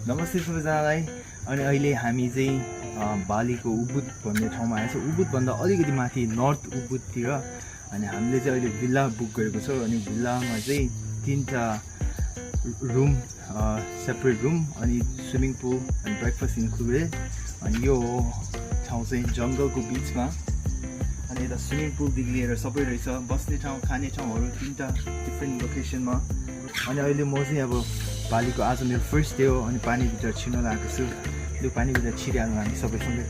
नमस्ते सबैजनालाई। अनि अहिले हामी चाहिँ बालीको उबुद भन्ने ठाउँमा आएछौँ। उबुदभन्दा अलिकति माथि नर्थ उबुदतिर। अनि हामीले चाहिँ अहिले भिल्ला बुक गरेको छौँ। अनि भिल्लामा चाहिँ 3टा रुम, सेपरेट रुम, अनि स्विमिङ पुल अनि ब्रेकफास्ट इन्क्लुडेड। अनि यो ठाउँ चाहिँ जङ्गलको बिचमा। अनि यता स्विमिङ पुलदेखि लिएर सबै रहेछ, बस्ने ठाउँ, खाने ठाउँहरू 3टा डिफ्रेन्ट लोकेसनमा। अनि अहिले म चाहिँ अब बालीको आज मेरो फर्स्ट डे हो। अनि पानीभित्र छिर्न लागेको छु। त्यो पानीभित्र छिरिहाल्नु हामी सबैसँगै।